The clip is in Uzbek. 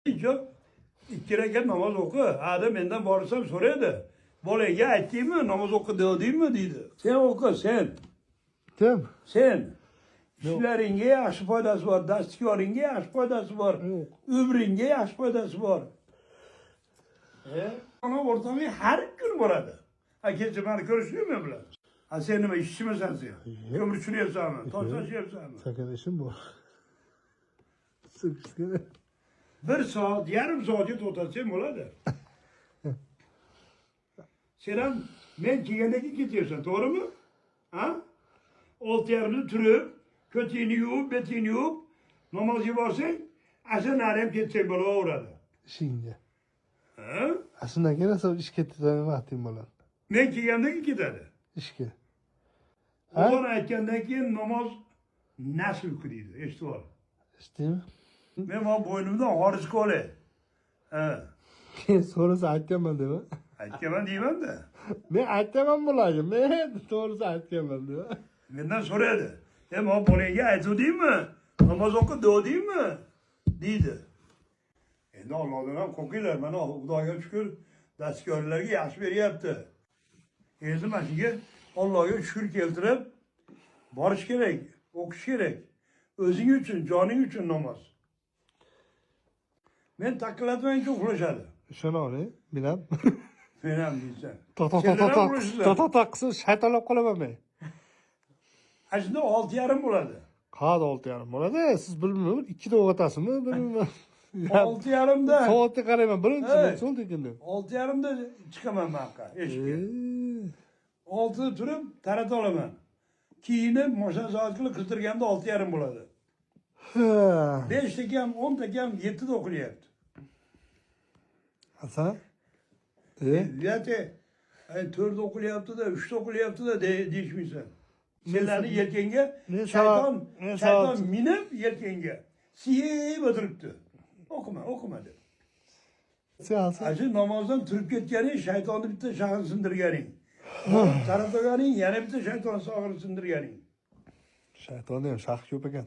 Yo'q, ikki rakat namoz o'qi. Hali mendan borsam so'raydi. Bolaga aytdingmi, namoz o'qi dedingmi deydi. Sen o'qi, sen. Kim? Sen. Ishlaringga yaxshi foydasi bor, dastgoringga yaxshi foydasi bor, Yo'q. Umringga yaxshi foydasi bor. Ona o'rtog'ing har kun boradi. Ha, kecha meni ko'rishdingmi bilan? Ha, sen nima ishchimisan sen? Ko'mir tushiryapsanmi? Tosh tashyapsanmi? Sakin ishim bor. So'kishga. Bir soat, yarim soatga to'xtatsang bo'ladi. Sen ham men kelgandan keyin ketyapsan, to'g'rimi? Ha? 6:30da turib, ko'tingni yuvib, betingni yuvib, namozga borsang, asr nari ham ketsang bo'laveradi. Ishingga. Ha? Shundan keyin esa ishga ketadigan vaqting bo'ladi. Men kelgandan keyin ketadi. Ishga. Ozon aytgandan keyin namoz nasl deydi, eshitib ol. Eshitdingmi? Men mana bo'ynimdan xorij qolay. Ha, Keyin so'rasa aytganman deb. Aytganman deyman-da. Men aytaman bularga. Men to'g'risi aytganman deb. Mendan so'raydi. E, mana bolangga aytuvdingmi? Namoz o'qi dedingmi? Deydi. Endi Allohdan ham qo'rqinglar. Mana Xudoga shukr, dastgohlarga yaxshi beryapti. Endi mana shunga Allohga shukr keltirib borish kerak, o'qish kerak. O'zing uchun, joning uchun namoz. Men taqillatmang uxlashadi. Ishona oling, men ham. Men ham deysan. To'q to'q Senlar to'q ham to'q uxlashsan. To'q to'q to'q qilsa shaytonlab qolaman men. Ha, shunda 6:30 bo'ladi. Qad 6:30 bo'ladi. Siz bilmayman, 2da uyg'otasizmi, bilmayman. 6:30da. Soatga qarayman, birinchi Hey. so'ng ekan. 6:30da chiqaman men yoqqa, eshikka. 6da turib tarat olaman. Kiyinib, mashina soat qilib qizdirganda 6:30 bo'ladi. 5ta kam, 10ta kam, 7da o'qilyapti. Hasan? E? Uyati, ay 4da o'qilyapti-da, 3da o'qilyapti-da deyishmaysan. Senlarni yelkangga Men shayton, men shayton minib yelkangga siyib o'tiribdi. O'qima, o'qima deb. Sen Hasan. Ana shu namozdan turib ketganing shaytonni bitta shag'ini sindirganing. Tarat olganing yana bitta shayton shag'ini sindirganing. Shaytonni ham shaxi ko'p ekan.